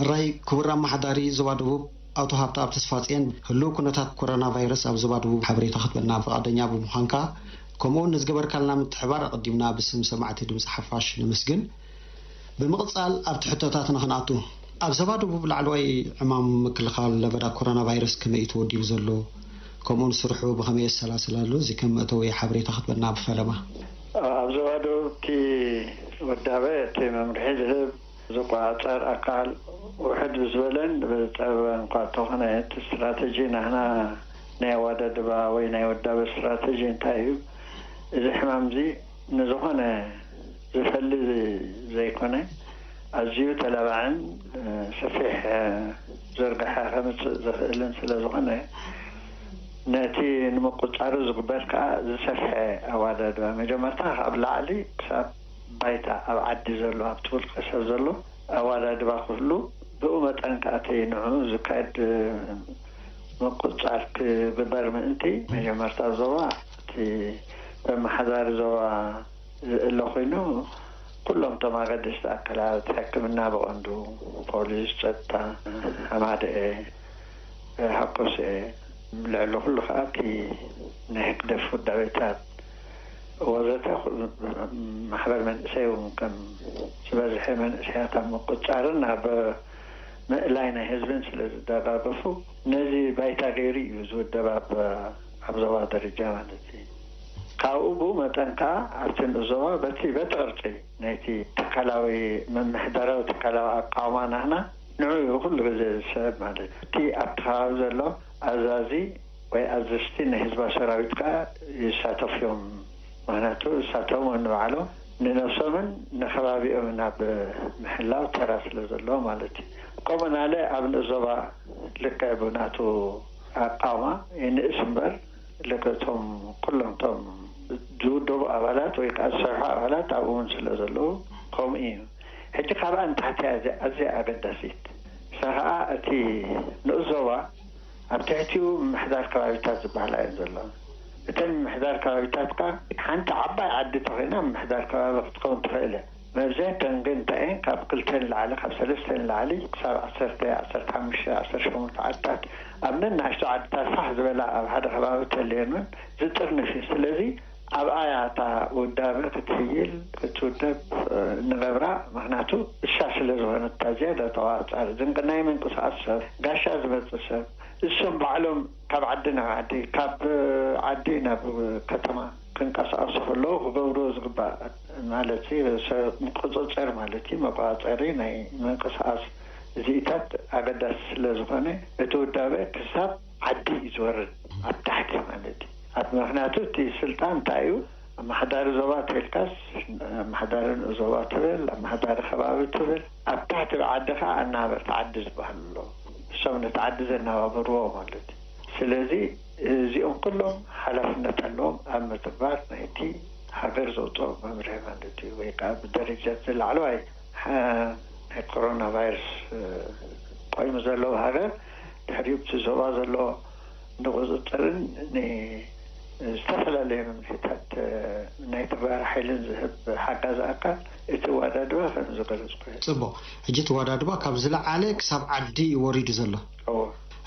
ራይ ክቡር ኣመሓዳሪ ዞባ ደቡብ ኣቶ ሃብተኣብ ተስፋጽየን፣ ህሉው ኩነታት ኮሮና ቫይረስ ኣብ ዞባ ደቡብ ሓበሬታ ክትበና ፍቓደኛ ብምዃንካ፣ ከምኡውን ንዝገበርካልና ምትሕባር ኣቐዲምና ብስም ሰማዕቲ ድምፂ ሓፋሽ ነመስግን። ብምቕጻል ኣብቲ ሕቶታት ንኽንኣቱ፣ ኣብ ዞባ ደቡብ ላዕለዋይ ዕማም ምክልኻል ለበዳ ኮሮና ቫይረስ ከመይ እዩ ተወዲቡ ዘሎ? ከምኡውን ስርሑ ብኸመይ የሰላስል ኣሎ? እዚ ከም መእተዊ ሓበሬታ ክትበና ብፈለማ። ኣብ ዞባ ደቡብ እቲ ውዳበ እቲ መምርሒ ዝህብ ዝቆጻጸር ኣካል ውሕድ ብዝበለን ብዝጸበበን እኳ እንተኾነ፣ እቲ ስትራተጂ ናህና ናይ ኣወዳድባ ወይ ናይ ውዳበ ስትራተጂ እንታይ እዩ? እዚ ሕማም እዚ ንዝኾነ ዝፈሊ ዘይኮነ፣ ኣዝዩ ተላባዕን ሰፊሕ ዝርግሐ ከምጽእ ዝኽእልን ስለ ዝኾነ፣ ነቲ ንምቁጻሩ ዝግበር ከኣ ዝሰፍሐ ኣወዳድባ፣ መጀመርታ ካብ ላዕሊ ክሳብ ባይታ ኣብ ዓዲ ዘሎ፣ ኣብቲ ውልቀ ሰብ ዘሎ ኣወዳድባ ክህሉ፣ ብኡ መጠን ከኣ እቲ ንዕኡ ዝካየድ ምቁጽጻር ክግበር ምእንቲ፣ መጀመርታ ዞባ እቲ በመሓዛሪ ዞባ ዝእለ ኮይኑ፣ ኩሎም እቶም ኣገደስቲ ኣካላት ሕክምና ብቐንዱ፣ ፖሊስ፣ ጸጥታ፣ ሃማደኤ፣ ሃኮስኤ፣ ልዕሊ ኩሉ ከኣ እቲ ናይ ህግደፍ ውዳቤታት ወዘተ፣ ማሕበር መንእሰይ እውን ከም ዝበዝሐ መንእሰያት ኣብ ምቁጽጻርን ኣብ ምእላይ ናይ ህዝብን ስለ ዝደጋገፉ፣ ነዚ ባይታ ገይሩ እዩ ዝውደብ ኣብ ኣብ ዞባ ደረጃ ማለት እዩ። ካብኡ ብኡ መጠን ከኣ ኣብቲ ንኡስ ዞባ በቲ በቲ ቅርጺ ናይቲ ትካላዊ ምምሕዳራዊ ትካላዊ ኣቃውማ ናህና ንዑ እዩ ኩሉ ግዜ ዝስዕብ ማለት እዩ። እቲ ኣብቲ ከባቢ ዘሎ ኣዛዚ ወይ ኣዘዝቲ ናይ ህዝባዊ ሰራዊት ከኣ ይሳተፉ እዮም። ምኽንያቱ እሳቶም ንባዕሎም ንነብሶምን ንከባቢኦምን ኣብ ምሕላው ተራ ስለ ዘለዎ ማለት እዩ። ከምኡ ናለ ኣብ ንኡስ ዞባ ልክዕ ብናቱ ኣቃውማ ይንእስ እምበር፣ ልክዕ እቶም ኩሎም እቶም ዝውደቡ ኣባላት ወይ ከኣ ዝሰርሑ ኣባላት ኣብኡ እውን ስለ ዘለዉ ከምኡ እዩ። ሕጂ ካብኣ ንታሕቲ እያ ኣዝያ፣ ኣዝያ ኣገዳሲት። ንሳ ከኣ እቲ ንኡስ ዞባ ኣብ ትሕቲኡ ምምሕዳር ከባቢታት ዝበሃላ እየን ዘለዋ። እተን ምምሕዳር ከባቢታት ከኣ ሓንቲ ዓባይ ዓዲ ተኾይና ምምሕዳር ከባቢ ክትከውን ትኽእል እያ። መብዝሕተን ግን እንታይ እየን? ካብ ክልተ ንላዕሊ፣ ካብ ሰለስተ ንላዕሊ ክሳብ ዓሰርተ፣ ዓሰርተ ሓሙሽተ፣ ዓሰርተ ሸሞንተ ዓድታት ኣብ ነናእሽቱ ዓድታት ፋሕ ዝበላ ኣብ ሓደ ከባቢ ተልየን እውን ዝጥርንፍ እዩ። ስለዚ ኣብኣ እያ እታ ውዳበ ክትሕይል፣ ክትውደብ፣ እ፣ ንገብራ። ምኽንያቱ እሳ ስለ ዝኾነት እታ ዝያዳ ተዋጻሪ። ዝንቅ ናይ ምንቅስቓስ ሰብ፣ ጋሻ ዝመጽእ ሰብ፣ እሶም ባዕሎም ካብ ዓዲ ናብ ዓዲ፣ ካብ ዓዲ ናብ ከተማ ክንቀሳቐሱ ከለዉ ክገብርዎ ዝግባእ ማለት እዩ፣ ሰብ ምቁጽጸር ማለት እዩ፣ መቆጻጸሪ ናይ ምንቅስቓስ እዚኢታት ኣገዳሲ ስለ ዝኾነ፣ እቲ ውዳበ ክሳብ ዓዲ እዩ ዝወርድ፣ ኣብ ታሕቲ ማለት እዩ። ኣብ ምኽንያቱ እቲ ስልጣን እንታይ እዩ? ኣመሓዳሪ ዞባ ተልካስ፣ ኣመሓዳሪ ንኡስ ዞባ ትብል፣ ኣመሓዳሪ ከባቢ ትብል፣ ኣብ ታሕቲ ብዓዲ ኸዓ ኣናበርቲ ዓዲ ዝበሃሉ ኣለዉ። እሶም ነቲ ዓዲ ዘናባብርዎ ማለት እዩ። ስለዚ እዚኦም ኩሎም ሓላፍነት ኣለዎም ኣብ ምትግባር ናይቲ ሃገር ዘውፅኦ መምርሒ ማለት እዩ። ወይ ከዓ ብደረጃ እቲ ላዕለዋይ ሓ-፣ ናይ ኮሮና ቫይረስ፣ እ፣ ቆይሙ ዘለዎ ሃገር ድሕሪኡ እቲ ዞባ ዘሎ ንቁፅፅርን ን-፣ ዝተፈላለዩ መምርሒታት፣ እ፣ ናይ ተግባር ሓይልን ዝህብ ሓጋዚ ኣካል እቲ ኣወዳድባ ከም ዝገለፅኩ እዩ። ፅቡቕ። ሕጂ እቲ ኣወዳድባ ካብ ዝለዓለ ክሳብ ዓዲ እዩ ወሪዱ ዘሎ። እዎ።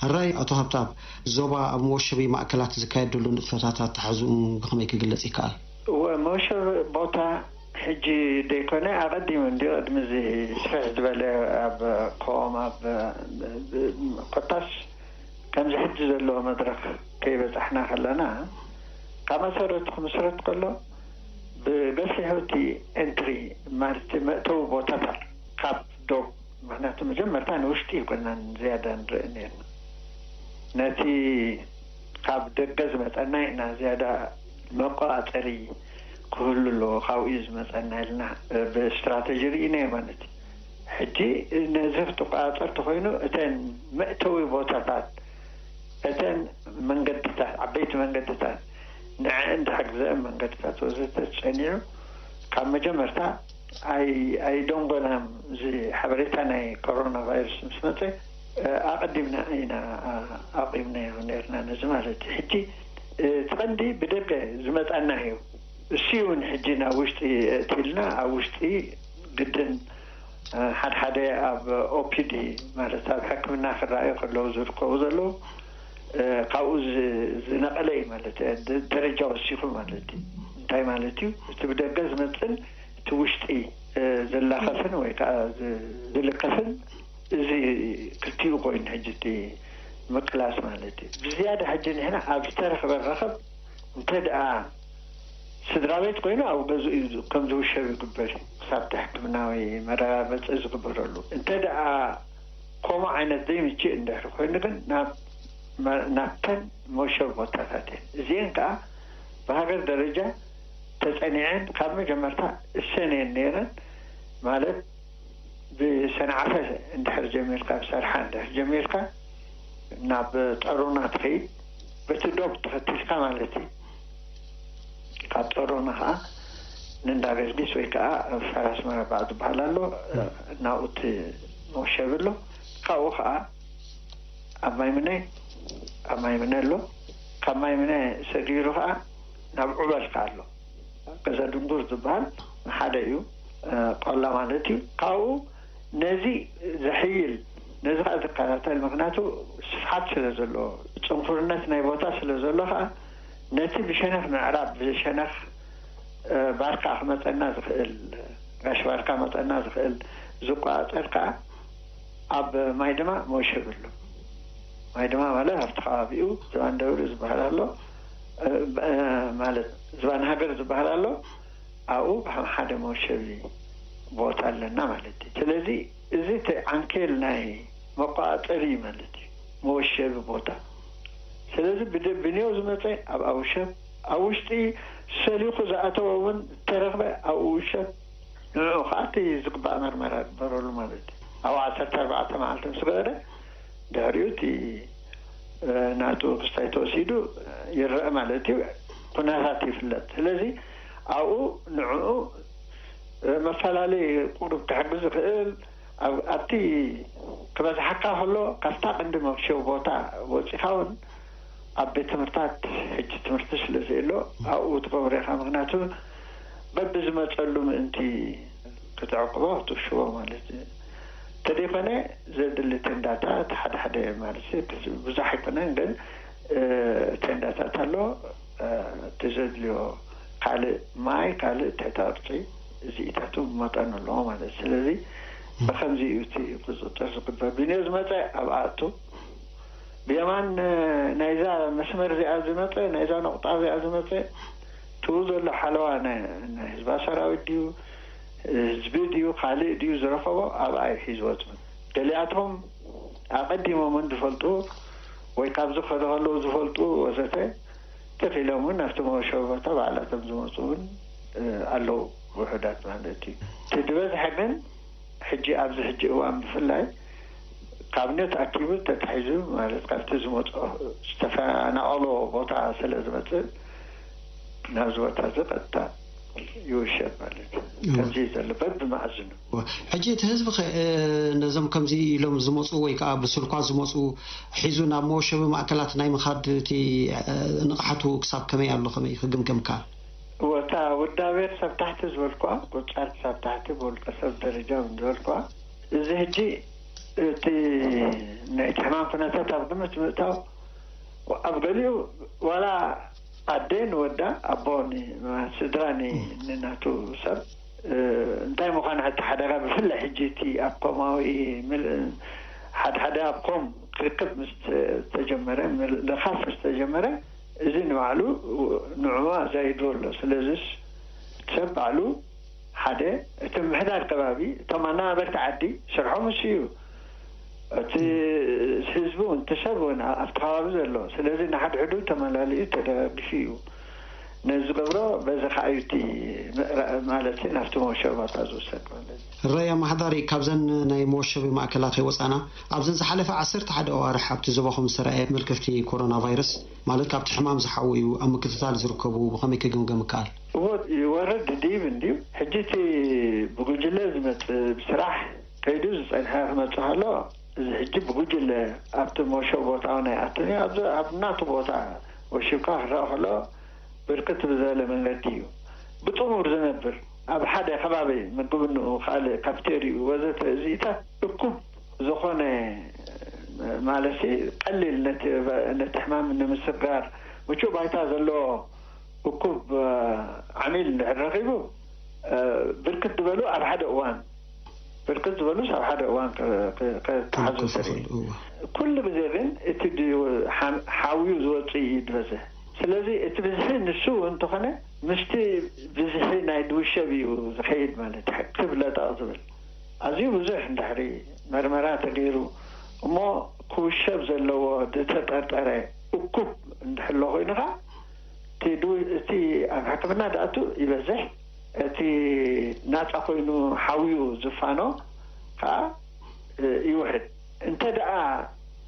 ሕራይ ኣቶ ሃብተኣብ፣ ዞባ ኣብ መወሸቢ ማእከላት ዝካየድ ዘሎ ንጥፈታት ኣተሓሕዝኡ ብኸመይ ክግለጽ ይከኣል? እወ፣ መወሸቢ ቦታ ሕጂ ደይኮነ፣ ኣቐዲሙ እንድዩ፣ ቅድሚ እዚ ስፍሕ ዝበለ ኣብ ኮም፣ ኣብ ኮታስ ከምዚ ሕጂ ዘለዎ መድረኽ ከይበጻሕና ከለና፣ ካብ መሰረቱ ክምስረት ከሎ፣ ብገፊሑ እቲ ኤንትሪ፣ ማለት መእተዊ ቦታታት ካብ ዶብ፣ ምኽንያቱ መጀመርታ ንውሽጢ ኣይኮናን ዝያዳ ንርኢ ነርና። ነቲ ካብ ደገ ዝመጸና ኢና ዝያዳ መቆጻጸሪ ክህሉ ኣለዎ፣ ካብኡ እዩ ዝመጸና ኢልና ብስትራተጂ ርኢናዮ ማለት እዩ። ሕጂ ነዚ ክትቆጻጸር ተኾይኑ እተን መእተዊ ቦታታት፣ እተን መንገድታት፣ ዓበይቲ መንገድታት፣ ንዐን ዝሕግዘን መንገድታት ወዘተ ጸኒዑ ካብ መጀመርታ ኣይ-፣ ኣይደንጎናን። እዚ ሓበሬታ ናይ ኮሮና ቫይረስ ምስ መጸ፣ እ፣ ኣቐዲምና ኢና፣ እ፣ ኣቑምናዮ ነርና ነዚ ማለት እዩ። ሕጂ፣ እ፣ እቲ ቀንዲ ብደገ ዝመጻና እዩ። እሱ እውን ሕጂ ናብ ውሽጢ ኣእትይልና፣ ኣብ ውሽጢ ግድን ሓደ ሓደ ኣብ ኦፒዲ ማለት ኣብ ሕክምና ክረኣዩ ከለዉ ዝርከቡ ዘለዉ ካብኡ ዝነቐለ እዩ ማለት ደረጃ ወሲኹ ማለት እዩ። እንታይ ማለት እዩ? እቲ ብደገ ዝመፅን እቲ ውሽጢ ዝላኸፍን ወይ ከዓ ዝልከፍን እዚ ክልቲኡ ኮይኑ ሕጂ እቲ ምቅላስ ማለት እዩ። ብዝያዳ ሕጂ ንሕና ኣብ ዝተረኽበ ረኸብ እንተ ደኣ ስድራ ቤት ኮይኑ ኣብ ገዝኡ እዩ ከም ዝውሸብ ይግበር እዩ። ክሳብ እቲ ሕክምናዊ መረጋገፂ ዝግበረሉ። እንተ ደኣ ከምኡ ዓይነት ዘይምችእ እንድሕር ኮይኑ ግን ናብ ናብተን መውሸቢ ቦታታት እየን። እዚአን ከዓ ብሃገር ደረጃ ተፀኒዐን ካብ መጀመርታ እሰን እየን ነይረን ማለት ብሰንዓፈ እንድሕር ጀሚርካ ብሰርሓ እንድሕር ጀሚርካ ናብ ጠሮና ትኸይድ በቲ ዶብ ተኸቲልካ ማለት እዩ። ካብ ጠሮና ከዓ ንእንዳ ገርጊስ ወይ ከዓ ፈራስ መረባዕ ዝበሃል ኣሎ። ናብኡ እቲ መውሸቢ ኣሎ። ካብኡ ከዓ ኣብ ማይምነ ኣብ ማይምነ ኣሎ። ካብ ማይምነ ሰጊሩ ከዓ ናብ ዑበል ከዓ ኣሎ። ገዛ ድንጉር ዝበሃል ሓደ እዩ። ቆላ ማለት እዩ። ካብኡ ነዚ ዘሕይል ነዚ ከዓ ዝከታተል ምክንያቱ ስፍሓት ስለ ዘለዎ ፅንኩርነት ናይ ቦታ ስለ ዘሎ ከዓ ነቲ ብሸነኽ ምዕራብ ብሸነኽ ባርካ ክመፀና ዝኽእል ጋሽ ባርካ መፀና ዝኽእል ዝቆፃፀር ከዓ ኣብ ማይ ድማ መውሸብ ኣሎ። ማይ ድማ ማለት ኣብቲ ከባቢኡ ዝባን ደብሪ ዝበሃል ኣሎ ማለት ዝባን ሃገር ዝበሃል ኣሎ። ኣብኡ ብሓደ መውሸቢ ቦታ ኣለና ማለት እዩ። ስለዚ እዚ እቲ ዓንኬል ናይ መቆፃፀሪ እዩ ማለት እዩ። መወሸቢ ቦታ ስለዚ ብደብንዮ ዝመፀ ኣብ ኣውሸብ ኣብ ውሽጢ ሰሊኹ ዝኣተወ እውን ተረኽበ ኣብ ውሸብ ንኡ ከዓ እቲ ዝግባእ መርመራ ግበረሉ ማለት እዩ። ኣብ ዓሰርተ ኣርባዕተ መዓልቲ ምስ ገበረ ድሕሪኡ እቲ ናቱ ክስታይ ተወሲዱ ይረአ ማለት እዩ። ኩነታት ይፍለጥ። ስለዚ ኣብኡ ንዕኡ መፈላለይ ቁሩብ ክሕግዝ ዝኽእል ኣብቲ ክበዝሓካ ከሎ ካብታ ቅንዲ መፍሸዊ ቦታ ወፂኻ እውን ኣብ ቤት ትምህርታት ሕጂ ትምህርቲ ስለ ዘየሎ ኣብኡ ትገብሮ ኢኻ። ምክንያቱ በብዝመፀሉ ምእንቲ ክትዕቅቦ ክትውሽቦ ማለት እዩ። እንተደይኮነ ዘድሊ ቴንዳታት ሓደ ሓደ ማለት ብዙሕ ኣይኮነን ግን ቴንዳታት ኣሎ። እቲ ዘድልዮ ካልእ ማይ ካልእ ትሕተ ቅርፂ እዚኢታቱ መጠን ኣለዎ ማለት እዩ። ስለዚ ብከምዚ እዩ እቲ ቁፅፅር ዝግበር። ብንዮ ዝመፀ ኣብ ኣቱ ብየማን ናይዛ መስመር እዚኣ ዝመፀ ናይዛ ነቑጣ እዚኣ ዝመፀ ትኡ ዘሎ ሓለዋ ናይ ህዝባ ሰራዊት ድዩ ህዝቢ ድዩ ካልእ ድዩ ዝረኸቦ ኣብኣ እዩ ሒዝዎ ዝመ ገሊኣቶም ኣቐዲሞምን ዝፈልጡ ወይ ካብ ዝኸዱ ከለዉ ዝፈልጡ ወዘተ ተኺሎም እውን ናብቲ መወሸቢ ቦታ ባዕላቶም ዝመፁ እውን ኣለዉ። ውሑዳት ማለት እዩ። እቲ ዝበዝሐ ግን ሕጂ ኣብዚ ሕጂ እዋን ብፍላይ ካብ ነት ኣኪቡ ተታሒዙ ማለት ካብቲ ዝመፅኦ ዝተፈናቐሎ ቦታ ስለ ዝመፅእ ናብዚ ቦታ እዚ ቀጥታ ይውሸብ ማለት እዩ። ከምዚ እዩ ዘሎ በብመኣዝኑ። ሕጂ እቲ ህዝቢ ኸ ነዞም ከምዚ ኢሎም ዝመፁ ወይ ከዓ ብስልኳ ዝመፁ ሒዙ ናብ መወሸቢ ማእከላት ናይ ምኻድ እቲ ንቕሓቱ ክሳብ ከመይ ኣሎ ከመይ ክግምገም ይከኣል? እወ እታ ውዳቤ ክሳብ ታሕቲ ዝበልኳ ቁፃር ክሳብ ታሕቲ ብውልቀ ሰብ ደረጃ እውን ዝበልኳ እዚ ሕጂ እቲ ናይ ሕማም ኩነታት ኣብ ግምት ምእታው ኣብ ገሊኡ ዋላ ኣደ ንወዳ ኣቦ ስድራ ንናቱ ሰብ እንታይ ምዃኑ እቲ ሓደጋ ብፍላይ ሕጂ እቲ ኣብ ኮማዊ ሓደ ሓደ ኣብ ኮም ክርክብ ምስ ተጀመረ ምልኻፍ ምስ ተጀመረ እዚ ንባዕሉ ንዕኡ ኣዛይድዎ ኣሎ። ስለዚስ ሰብ ባዕሉ ሓደ እቲ ምሕዳር ከባቢ እቶም ኣናባበርቲ ዓዲ ስርሖም እሱ እዩ። እቲ ህዝቢ እውን እቲ ሰብ እውን ኣብቲ ከባቢ ዘሎ ስለዚ ንሓድሕዱ ተመላሊኡ ተደጋጊፉ እዩ ነዚ ዝገብሮ። በዚ ከዓ እዩ እቲ ማለት ናብቲ መወሸቢ ቦታ ዝውሰድ ማለት እዩ። ራይ ኣመሓዳሪ፣ ካብዘን ናይ መወሸቢ ማእከላት ከይወፃና ኣብዘን ዝሓለፈ ዓሰርተ ሓደ ኣዋርሕ ኣብቲ ዞባኹም ዝተረኣየ መልከፍቲ ኮሮና ቫይረስ ማለት ካብቲ ሕማም ዝሓወዩ ኣብ ምክትታል ዝርከቡ ብኸመይ ክግምገም ይከኣል? እዎ ይወርድ ድይብ እንድዩ። ሕጂ እቲ ብጉጅለ ዝመፅእ ብስራሕ ከይዱ ዝፀንሐ ክመፅእ ከሎ እዚ ሕጂ ብጉጅለ ኣብቲ መወሸቢ ቦታ እውን ኣይኣቱን እዩ። ኣብዚ ኣብ ናቱ ቦታ ወሺብካ ክረኣ ከሎ ብርክት ብዝበለ መንገዲ እዩ ብጥሙር ዝነብር። ኣብ ሓደ ከባቢ ምግብንኡ፣ ካልእ ካፍቴሪኡ ወዘተ፣ እዚኢታት እኩብ ዝኾነ ማለት ቀሊል ነቲ ነቲ ሕማም ንምስጋር ምቹእ ባይታ ዘለዎ እኩብ ዓሚል እንድሕር ረኺቡ፣ ብርክት ዝበሉ ኣብ ሓደ እዋን ብርክት ዝበሉስ ኣብ ሓደ እዋን ክተሓዙ ትርኢ። ኩሉ ግዜ ግን እቲ ሓውዩ ዝወፅእ እዩ ዝበዝሕ። ስለዚ እቲ ብዝሒ ንሱ እንተኾነ ምስቲ ብዝሒ ናይ ድውሸብ እዩ ዝኸይድ ማለት እዩ። ክብ ለጠቕ ዝብል ኣዝዩ ብዙሕ እንድሕሪ መርመራ ተገይሩ እሞ ክውሸብ ዘለዎ ዝተጠርጠረ እኩብ እንድሕሎ ኮይኑ ከዓ እቲ ኣብ ሕክምና ዝኣቱ ይበዝሕ፣ እቲ ናፃ ኮይኑ ሓውዩ ዝፋኖ ከዓ ይውሕድ። እንተ ደኣ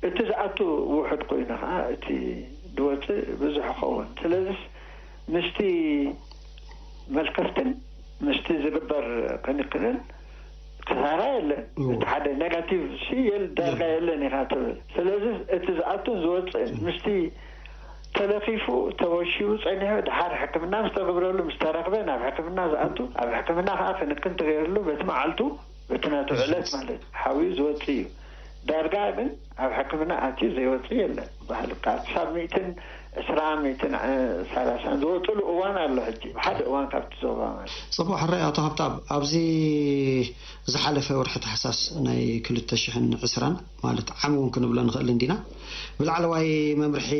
እቲ ዝኣቱ ውሑድ ኮይኑ ከዓ እቲ ዝወፅእ ብዙሕ ይኸውን። ስለዚስ ምስቲ መልከፍትን ምስቲ ዝግበር ክንክንን ክሳራ የለን። እቲ ሓደ ኔጋቲቭ ሲ የል ዳርጋ የለን ኢኻ ትብል። ስለዚ እቲ ዝኣቱን ዝወፅእን ምስቲ ተለኺፉ ተወሺቡ ፀኒሑ ድሓር ሕክምና ምስ ተገብረሉ ምስ ተረኽበ ናብ ሕክምና ዝኣቱ፣ ኣብ ሕክምና ከዓ ክንክን ተገይርሉ በቲ መዓልቱ በቲ ናቱ ዕለት ማለት ሓውዩ ዝወፅእ እዩ። ዳርጋ ግን ኣብ ሕክምና ኣትዩ ዘይወፅእ የለን። ባህልካ ክሳብ ሚእትን ዕስራ ሚእትን ሰላሳን ዝወፅሉ እዋን ኣሎ። ሕጂ ሓደ እዋን ካብቲ ዞባ ማለት ጽቡቕ ሕራይ ኣቶ ሃብታብ፣ ኣብዚ ዝሓለፈ ወርሒ ታሕሳስ ናይ ክልተ ሽሕን ዕስራን ማለት ዓሚ እውን ክንብሎ ንኽእል እንዲና፣ ብላዕለዋይ መምርሒ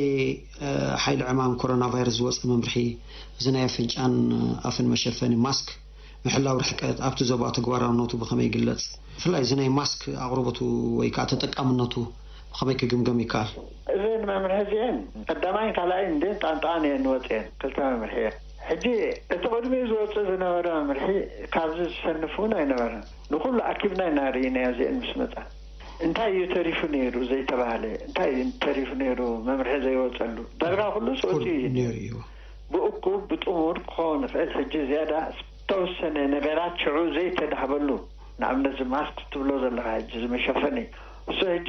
ሓይሊ ዕማም ኮሮና ቫይረስ ዝወፀ መምርሒ፣ እዚ ናይ ኣፍንጫን ኣፍን መሸፈኒ ማስክ፣ ምሕላው ርሕቀት ኣብቲ ዞባ ተግባራውነቱ ብኸመይ ይግለፅ? ብፍላይ እዚ ናይ ማስክ ኣቕርቦቱ ወይ ከዓ ተጠቃምነቱ ብኸመይ ክግምገም ይከኣል? እዘን መምርሒ እዚአን ቀዳማይን ካልኣይን እንዴን ጣንጣን እየን ንወፅአን ክልተ መምርሒ እየን። ሕጂ እቲ ቅድሚኡ ዝወፅእ ዝነበረ መምርሒ ካብዚ ዝሰንፍ እውን ኣይነበረን። ንኩሉ ኣኪብና ኢና ርኢናዮ እዚአን ምስ መፃ። እንታይ እዩ ተሪፉ ነይሩ ዘይተባህለ? እንታይ እዩ ተሪፉ ነይሩ መምርሒ ዘይወፀሉ? ዳርጋ ኩሉ ስወፂ እዩ ነይሩ እዩ። ብእኩብ ብጥሙር ክኸውን ይኽእል። ሕጂ ዝያዳ ዝተወሰነ ነገራት ሽዑ ዘይተዳህበሉ፣ ንኣብነት እዚ ማስክ ትብሎ ዘለኻ ሕጂ እዚ መሸፈኒ እሱ ሕጂ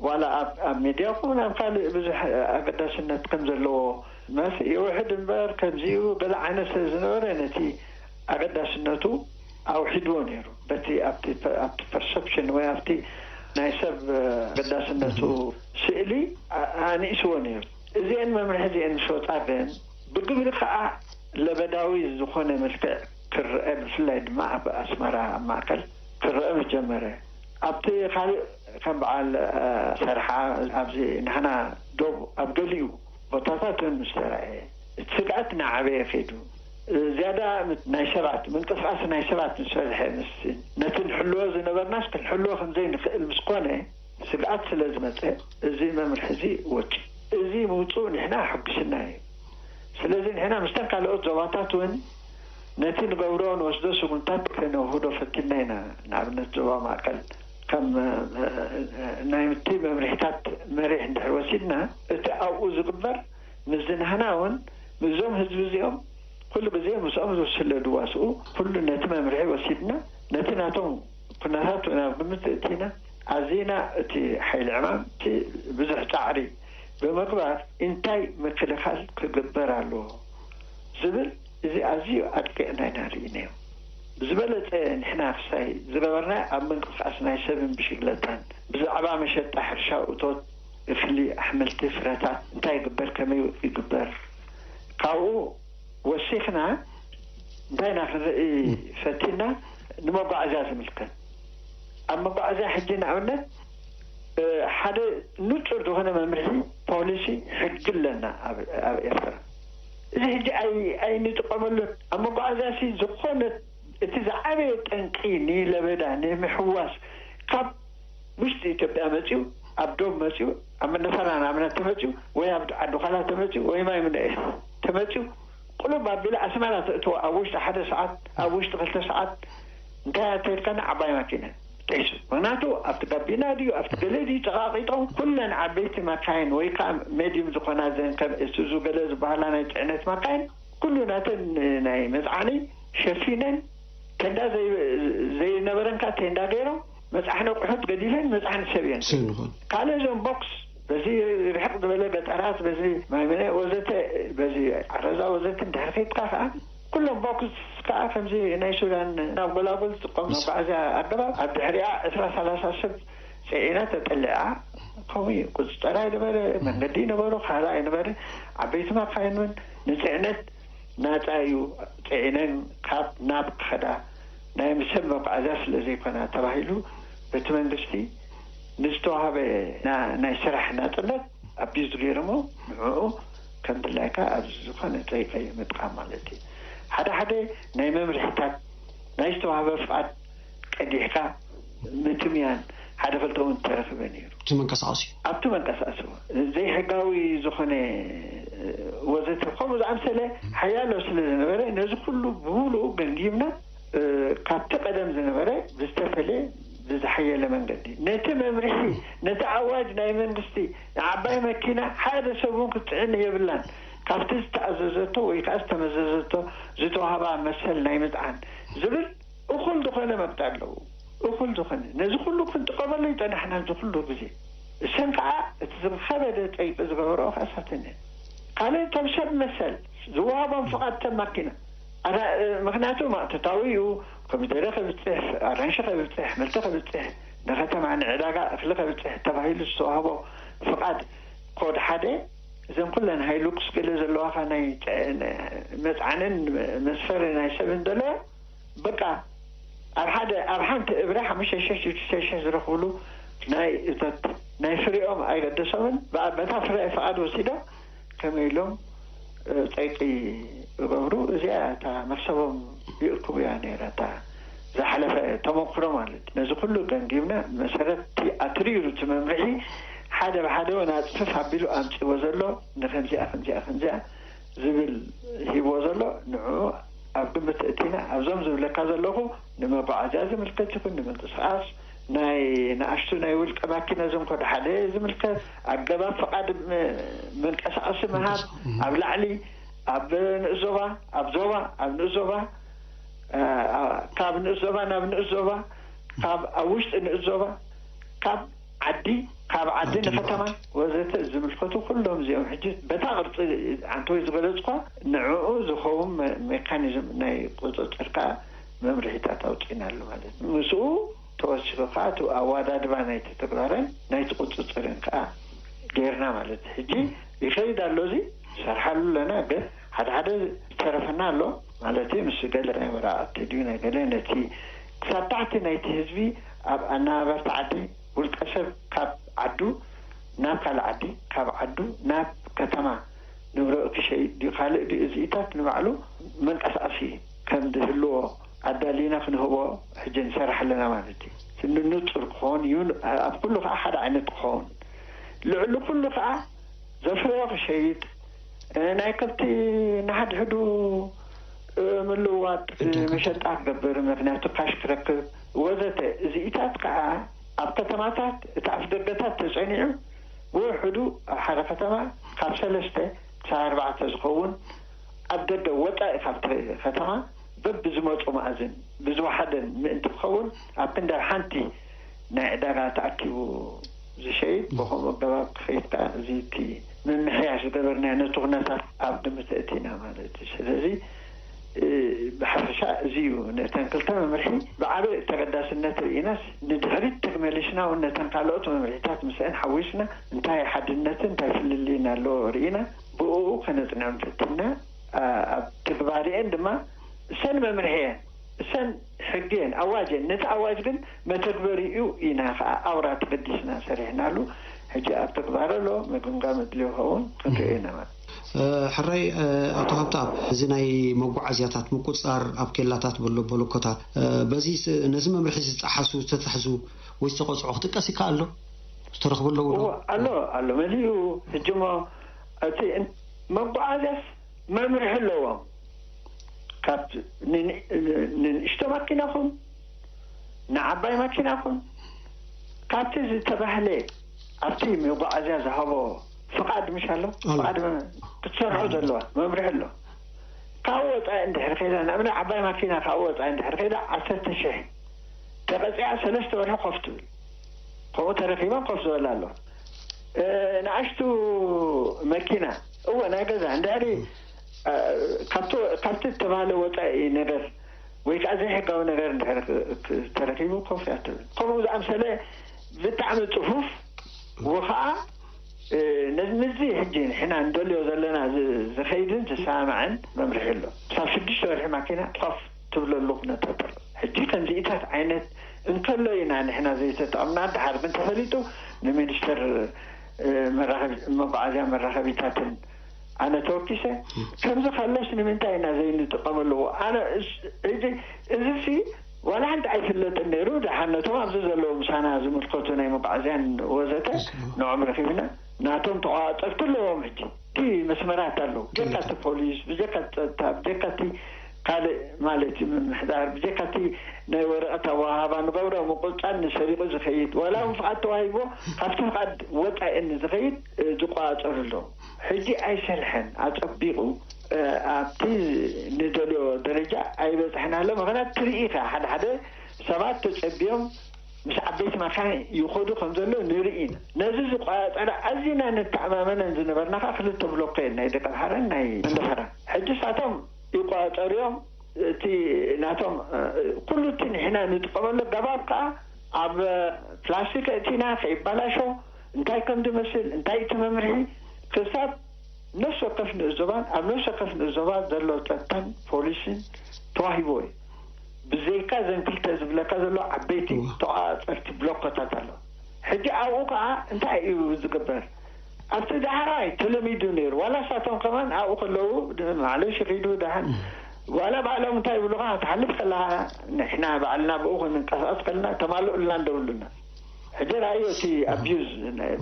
ዋላ ኣብ ኣብ ሚድያ ኮነ ኣብ ካልእ ብዙሕ ኣገዳስነት ከም ዘለዎ መስ ይውሕድ እምበር ከምዚኡ ገለ ዓይነት ስለ ዝነበረ ነቲ ኣገዳስነቱ ኣውሒድዎ ነይሩ። በቲ ኣብቲ ኣብቲ ፐርሰፕሽን ወይ ኣብቲ ናይ ሰብ ኣገዳስነቱ ስእሊ ኣንእስዎ ነይሩ። እዚአን መምርሒ እዚአን ምስ ወፃ ግን ብግብሪ ከዓ ለበዳዊ ዝኾነ መልክዕ ክረአ ብፍላይ ድማ ኣብ ኣስመራ ኣብ ማእከል ክረአ ምስ ጀመረ ኣብቲ ካልእ ከም በዓል ሰርሓ ኣብዚ ንሕና ዶብ ኣብ ገሊኡ ቦታታት እውን ምስ ተረኣየ እቲ ስግኣት እናዓበየ ከይዱ ዝያዳ ናይ ሰባት ምንቅስቃስ ናይ ሰባት ምስ በዝሐ ምስ ነቲ ንሕልዎ ዝነበርናስ ክንሕልዎ ከምዘይንኽእል ምስ ኮነ ስግኣት ስለ ዝመፀ እዚ መምርሒ እዚ ወፂ። እዚ ምውፅኡ ንሕና ኣሐጉስና እዩ። ስለዚ ንሕና ምስተን ካልኦት ዞባታት እውን ነቲ ንገብሮ ንወስዶ ስጉምታት ከነውህዶ ፈቲና ኢና። ንኣብነት ዞባ ማእከል ከም ናይ ምቲ መምርሒታት መሪሕ እንድሕር ወሲድና እቲ ኣብኡ ዝግበር ምዝንህና እውን ምስዞም ህዝቢ እዚኦም ኩሉ ግዜ ምስኦም ዝወስለ ድዋስኡ ኩሉ ነቲ መምርሒ ወሲድና ነቲ ናቶም ኩነታት ናብ ግምት እቲና ኣዚና እቲ ሓይሊ ዕማም እቲ ብዙሕ ፃዕሪ ብምግባር እንታይ ምክልኻል ክግበር ኣለዎ ዝብል እዚ ኣዝዩ ኣጥቂዕና ኢና ርኢናዮ። ብዝበለፀ ንሕና ክሳይ ዝገበርና ኣብ ምንቅስቃስ ናይ ሰብን ብሽግለታን ብዛዕባ መሸጣ ሕርሻ እቶት እኽሊ ኣሕምልቲ ፍረታት እንታይ ይግበር ከመይ ይግበር ካብኡ ወሲኽና እንታይ ኢና ክንርኢ ፈቲና ንመጓዓዝያ ዝምልከት ኣብ መጓዓዝያ ሕጂ ንኣብነት ሓደ ንፁር ዝኾነ መምርሒ ፖሊሲ ሕጊ ኣለና ኣብ ኤርትራ እዚ ሕጂ ኣይንጥቀመሉን ኣብ መጓዓዝያ ሲ ዝኾነ እቲ ዝዓበየ ጠንቂ ንለበዳ ንምሕዋስ ካብ ውሽጢ ኢትዮጵያ መፅዩ ኣብ ዶብ መፅዩ ኣብ መነፈራ ናምና ተመፅዩ ወይ ኣብ ዓዲ ዃላ ተመፅዩ ወይ ማይ ምነ ተመፅዩ ቁልብ ኣቢሉ ኣስመራ ተእትዎ ኣብ ውሽጢ ሓደ ሰዓት ኣብ ውሽጢ ክልተ ሰዓት እንታይ ኣተልካና ዓባይ ማኪና ጥሒሱ ምክንያቱ ኣብቲ ጋቢና ድዩ ኣብቲ ገለ ድዩ ፀቃቂጦም ኩለን ዓበይቲ መካይን ወይ ከዓ ሜድዩም ዝኾና ዘን ከም እሱዙ ገለ ዝበሃላ ናይ ፅዕነት መካይን ኩሉ ናተን ናይ መፅዓኒ ሸፊነን ቴንዳ ዘይነበረን ከዓ ቴንዳ ገይሮም መፅዓኒ ኣቁሑት ገዲለን መፅዓኒ ሰብ እየን ካልእ እዞም ቦክስ በዚ ርሕቅ ዝበለ ገጠራት በዚ ማይመነ ወዘተ በዚ ዓረዛ ወዘተ እንድሕር ከይድካ ከዓ ኩሎም ቦክስ ከዓ ከምዚ ናይ ሱዳን ናብ ጎላጎል ዝጥቀም መጓዓዝያ ኣገባብ ኣብ ድሕሪኣ ዕስራ ሰላሳ ሰብ ፅዒና ተጠሊዓ። ከምኡ እዩ። ቁፅፀር ኣይነበረ፣ መንገዲ ይነበሮ፣ ካራ ኣይነበረ፣ ዓበይቲ ማካይን እውን ንፅዕነት ናፃ እዩ። ፅዒነን ካብ ናብ ክኸዳ ናይ ሰብ መጓዓዝያ ስለ ዘይኮና ተባሂሉ በቲ መንግስቲ ንዝተዋሃበ ናይ ስራሕ ናፅነት ኣቢዝ ገይሮሞ ንዕኡ ከም ድላይካ ኣብ ዝኾነ ፀይቀ ምጥቃም ማለት እዩ። ሓደ ሓደ ናይ መምርሒታት ናይ ዝተዋህበ ፍቓድ ቀዲሕካ ምትምያን ሓደ ክልተ እውን ተረኽበ ነይሩ። እቲ መንቀሳቐሲ ኣብቲ መንቀሳቐሲ ዘይሕጋዊ ዝኾነ ወዘተ ከምኡ ዝኣምሰለ ሓያሎ ስለ ዝነበረ ነዚ ኩሉ ብምሉኡ ገምጊምና ካብቲ ቀደም ዝነበረ ብዝተፈለየ ብዝሓየለ መንገዲ ነቲ መምርሒ ነቲ ኣዋጅ ናይ መንግስቲ ንዓባይ መኪና ሓደ ሰብ እውን ክትፅዕን የብላን ካብቲ ዝተኣዘዘቶ ወይ ከዓ ዝተመዘዘቶ ዝተዋህባ መሰል ናይ ምፅዓን ዝብል እኹል ዝኾነ መብት ኣለዉ። እኹል ዝኾነ ነዚ ኩሉ ክንጥቀመሉ ይፀናሕና እዚ ኩሉ ግዜ እሰን ከዓ እቲ ዝኸበደ ፀይቂ ዝገበረኦ ከዓ እሳተን እየን። ካልእ እቶም ሰብ መሰል ዝወሃቦም ፍቓድ ሰብ ማኪና ምክንያቱ ማእተታዊ እዩ። ኮሚደረ ከብፅሕ፣ ኣራንሺ ከብፅሕ፣ ኣሕምልቲ ከብፅሕ፣ ንከተማ ንዕዳጋ እኽሊ ከብፅሕ ተባሂሉ ዝተዋህቦ ፍቓድ ኮድ ሓደ እዘን ኩለን ሃይሉክስ ገለ ዘለዋኻ ናይ መፅዓንን መስፈሪ ናይ ሰብን ዘለዋ በቃ ኣብ ሓደ ኣብ ሓንቲ እብረ ሓሙሽተ ሽሕ ሽዱሽተ ሽሕ ዝረኽብሉ ናይ እቶት ናይ ፍሪኦም ኣይገደሶምን። በታ ፍረ ፍቓድ ወሲዶም ከመይ ኢሎም ፀይቂ ይገብሩ። እዚኣ እታ መክሰቦም ይእክቡ እያ ነይራ እታ ዝሓለፈ ተመክሮ ማለት እዩ። ነዚ ኩሉ ገምጊምና መሰረት እቲ ኣትሪሩ እቲ መምርሒ ሓደ ብሓደ እውን ኣፅፍፍ ኣቢሉ ኣምፅዎ ዘሎ ንከምዚኣ ከምዚኣ ከምዚኣ ዝብል ሂብዎ ዘሎ ንዑ ኣብ ግምት እቲና ኣብዞም ዝብለካ ዘለኹ ንመጓዓዝያ ዝምልከት ይኹን ንምንቅስቃስ ናይ ንኣሽቱ ናይ ውልቀ ማኪና ዘንኮ ሓደ ዝምልከት ኣገባብ ፍቓድ መንቀሳቀሲ ምሃብ ኣብ ላዕሊ ኣብ ንእስ ዞባ ኣብ ዞባ ኣብ ንእስ ዞባ ካብ ንእስ ዞባ ናብ ንእስ ዞባ ካብ ኣብ ውሽጢ ንእስ ዞባ ካብ ዓዲ ካብ ዓዲ ንከተማ ወዘተ ዝምልከቱ ኩሎም እዚኦም ሕጂ በታ ቅርፂ ኣንተወይ ዝገለፅኳ ንዕኡ ዝኸውን ሜካኒዝም ናይ ቁፅፅር ከዓ መምርሒታት ኣውፂእናሉ ማለት እዩ። ምስኡ ተወሲኹ ከዓ እቲ ኣወዳድባ ናይቲ ተግባርን ናይቲ ቁፅፅርን ከዓ ጌርና ማለት እዩ። ሕጂ ይኸይድ ኣሎ፣ እዚ ሰርሓሉ ኣለና። ግን ሓደ ሓደ ዝተረፈና ኣሎ ማለት እዩ። ምስ ገለ ናይ ወረቃቅቲ ድዩ ናይ ገለ ነቲ ክሳብ ታሕቲ ናይቲ ህዝቢ ኣብ ኣነባበርቲ ዓዲ ውልቀ ሰብ ካብ ዓዱ ናብ ካልእ ዓዲ ካብ ዓዱ ናብ ከተማ ንብረኡ ክሸይጥ ድዩ ካልእ ድዩ እዚኢታት ንባዕሉ መንቀሳቀሲ ከም ዝህልዎ ኣዳሊና ክንህቦ ሕጂ ንሰርሕ ኣለና ማለት እዩ። ንንጹር ክኸውን እዩ። ኣብ ኩሉ ከዓ ሓደ ዓይነት ክኸውን ልዕሊ ኩሉ ከዓ ዘፍረዮ ክሸይጥ ናይ ከብቲ ንሓድሕዱ ምልውዋጥ መሸጣ ክገብር ምክንያቱ ካሽ ክረክብ ወዘተ እዚኢታት ከዓ ኣብ ከተማታት እቲ ኣፍ ደገታት ተፀኒዑ ውሕዱ ኣብ ሓደ ከተማ ካብ ሰለስተ ክሳብ ኣርባዕተ ዝኸውን ኣብ ደገ ወፃኢ ካብቲ ከተማ በብዝመፁ መኣዝን ብዝወሓደን ምእንቲ ክኸውን ኣብ ክንዲ ኣብ ሓንቲ ናይ ዕዳጋ ተኣኪቡ ዝሸይጥ ብከምኡ ኣገባብ ክኸይድ ከዓ እዚ እቲ ምምሕያሽ ዝገበርናዮ ነቲ ኩነታት ኣብ ግምት እቲና ማለት እዩ። ስለዚ ብሓፈሻ እዚ እዩ ነተን ክልተ መምርሒ ብዓቢ ተገዳስነት ርኢናስ ንድሕሪት ተመሊስና እውን ነተን ካልኦት መምርሒታት ምስአን ሓዊስና እንታይ ሓድነትን እንታይ ፍልልይን ኣለዎ ርኢና ብእኡ ከነፅንዐን ፈቲና ኣብ ትግባርኤን ድማ እሰን መምርሒ እየን እሰን ሕጊ እየን ኣዋጅ እየን ነቲ ኣዋጅ ግን መተግበሪኡ ኢና ከዓ ኣውራ ተገዲስና ሰሪሕናሉ። ሕጂ ኣብ ተግባር ኣሎ ምግምጋም ኣድልዮ ከውን ክንሪኦ ኢና ማለት ሕራይ ኣቶ ሃብተኣብ እዚ ናይ መጓዓዝያታት ምቁፅፃር ኣብ ኬላታት በሎ በለኮታት በዚ ነዚ መምርሒ ዝፀሓሱ ዝተታሕዙ ወይ ዝተቆፅዑ ክጥቀስ ይከኣል ዶ? ዝተረኽቡ ኣለዉ ዶ? እወ ኣሎ ኣሎ መሊኡ ሕጂ እሞ እቲ መጓዓዝያስ መምርሒ ኣለዎም ካብ ንንእሽቶ ማኪና ኹን ንዓባይ ማኪና ኹን ካብቲ ዝተባህለ ኣብቲ መጓዓዝያ ዝሃቦ ፍቓድ ምሽ ኣሎ ፍቓድ ክትሰርሖ ዘለዋ መምርሒ ኣሎ ካብ ወፃኢ እንድሕር ከይዳ ንኣብነት ዓባይ ማኪና ካብ ወፃኢ እንድሕር ከይዳ ዓሰርተ ሽሕ ተቐፂዓ ሰለስተ ወርሒ ኮፍ ትብል ከምኡ ተረኪበን ኮፍ ዝበላ ኣለዋ ንኣሽቱ መኪና እወ ናይ ገዛ እንድሕሪ ካብቲ ዝተባህለ ወፃኢ ነገር ወይ ከዓ ዘይሕጋዊ ነገር እንድሕር ተረኪቡ ኮፍ እያ ትብል። ከምኡ ዝኣምሰለ ብጣዕሚ ፅፉፍ ወኸዓ ነዚ ሕጂ ንሕና እንደልዮ ዘለና ዝኸይድን ዝሰማማዕን መምርሒ ኣሎ። ክሳብ ሽዱሽተ ወርሒ ማኪና ኮፍ ትብለሉ ኩነታት ኣሎ። ሕጂ ከምዚኢታት ዓይነት እንከሎ ኢና ንሕና ዘይተጠቐምና። ድሓር ግን ተፈሊጡ ንሚኒስትር መጓዓዝያ መራኸቢታትን ኣነ ተወኪሰ ከምዚ ካሎስ ንምንታይ ኢና ዘይንጥቀመሉ? ኣነ እዚ እዚ ሲ ዋላ ሓንቲ ኣይፍለጥን ነይሩ። ደሓን ነቶም ኣብዚ ዘለዉ ምሳና ዝምልከቱ ናይ መጓዓዝያን ወዘተ ንዖም ረኪብና ናቶም ተቋፀርቲ ኣለዎም። ሕጂ እቲ መስመራት ኣለዉ። ብጀካ እቲ ፖሊስ፣ ብጀካ እቲ ፀጥታ፣ ብጀካ እቲ ካልእ ማለት እዩ ምምሕዳር፣ ብጀካ እቲ ናይ ወረቐት ኣወሃሃባ ንገብሮ ምቁፃን ንሰሪቑ ዝኸይድ ዋላ እውን ፍቓድ ተዋሂቦ ካብቲ ፍቓድ ወፃኢ ንዝኸይድ ዝቋፀሩ ኣለዉ። ሕጂ ኣይሰርሐን ኣፀቢቑ ኣብቲ ንደልዮ ደረጃ ኣይበፅሕን ኣሎ። ምክንያት ትርኢ ኢኻ ሓደ ሓደ ሰባት ተፀቢዮም ምስ ዓበይቲ ማካን ይኸዱ ከም ዘሎ ንርኢ ኢና። ነዚ ዝቋፀረ ኣዚና ንተኣማመነን ዝነበርና ከዓ ክልተ ብሎኮ እየን ናይ ደቀምሓረን ናይ መንደፈራ። ሕጂ ሳቶም ይቋፀሩ እዮም። እቲ ናቶም ኩሉ እቲ ንሕና ንጥቀመሉ ኣገባብ ከዓ ኣብ ፕላስቲክ ኣእቲና ከይባላሾ እንታይ ከም ዝመስል እንታይ እቲ መምርሒ ክሳብ ነፍሲ ወከፍ ንእስ ዞባን ኣብ ነፍሲ ወከፍ ንእስ ዞባ ዘሎ ፀጥታን ፖሊስን ተዋሂቦ እዩ። ብዘይካ ዘን ክልተ ዝብለካ ዘሎ ዓበይቲ ተቋፀርቲ ብሎኮታት ኣሎ። ሕጂ ኣብኡ ከዓ እንታይ እዩ ዝግበር? ኣብቲ ዳሕራይ ተለሚዱ ነይሩ። ዋላ ሳቶም ከማን ኣብኡ ከለዉ ማዕለሽ ኪዱ ደሓን ዋላ ባዕሎም እንታይ ይብሉኻ ክትሓልፍ ከለኻ ንሕና ባዕልና ብኡ ክንንቀሳቐስ ከለና ተማልኡልና እንደብሉና። ሕጂ ራእዮ እቲ ኣቢዩዝ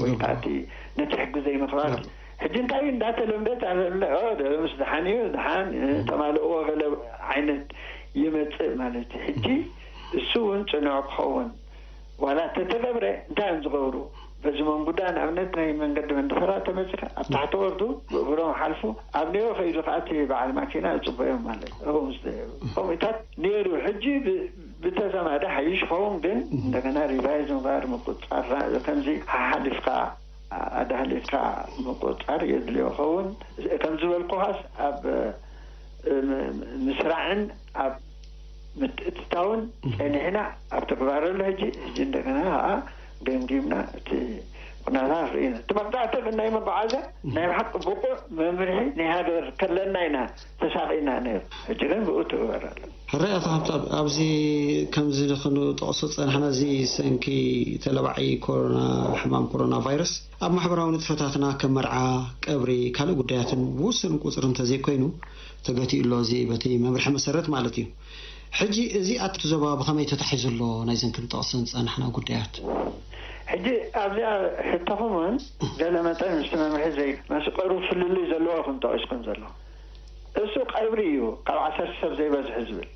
ወይ ከዓ እቲ ነቲ ሕጊ ዘይምኽባር ሕጂ እንታይ እዩ እንዳተለምደ ምስ ደሓን እዩ ደሓን ተማልእዎ ገለ ዓይነት ይመፅእ ማለት እዩ። ሕጂ እሱ እውን ፅኑዕ ክኸውን ዋላ ተተገብረ እንታይ እዮም ዝገብሩ? በዚ መንጉዳ ንኣብነት ናይ መንገዲ መንደፈራ ተመፂኻ ኣብ ታሕቲ ወርዱ ብእግሮም ሓልፉ ኣብ ኔዮ ከይዱ ከዓ እቲ በዓል ማኪና ይፅበዮም ማለት እዩ። ከምኡታት ነይሩ። ሕጂ ብተዛማዲ ሓይሽ ኸውን ግን እንደገና ሪቫይዝ ምግባር ምቁፃር ከምዚ ሓሓሊፍካ ኣዳህሊፍካ ምቁፃር የድልዮ ኸውን። ከም ዝበልኩኻስ ኣብ ምስራዕን ኣብ ምትእትታውን ፀኒሕና ኣብ ተግባር ኣሎ። ሕጂ ሕጂ እንደገና ከዓ ገምጊምና እቲ ኩነታት ርኢና እቲ መቅፃዕቲ ግን ናይ መጓዓዝያ ናይ ብሓቂ ብቁዕ መምርሒ ናይ ሃገር ከለና ኢና ተሳቒና ነይሩ። ሕጂ ግን ብኡ ትግበር ኣሎ። ሕራይ ኣቶ ሓብታብ፣ ኣብዚ ከምዚ ክንጠቕሶ ዝጸናሕና፣ እዚ ሰንኪ ተለባዒ ኮሮና፣ ሕማም ኮሮና ቫይረስ፣ ኣብ ማሕበራዊ ንጥፈታትና ከም መርዓ፣ ቀብሪ፣ ካልእ ጉዳያትን ብውሱን ቁጽሪ እንተዘይኮይኑ ተገቲኡ ኣሎ። እዚ በቲ መምርሒ መሰረት ማለት እዩ። ሕጂ እዚ ኣብቲ ዞባ ብኸመይ ተታሒዙ ኣሎ? ናይዘን ክንጠቕሰን ዝጸናሕና ጉዳያት። ሕጂ ኣብዚኣ ሕቶኹም እውን ገለ መጠን ምስቲ መምርሒ ዘይ-፣ ምስ ቀሩብ ፍልልይ ዘለዎ ኢኹም ጠቒስኩም ዘለኹም። እሱ ቀብሪ እዩ ካብ ዓሰርተ ሰብ ዘይበዝሑ ዝብል።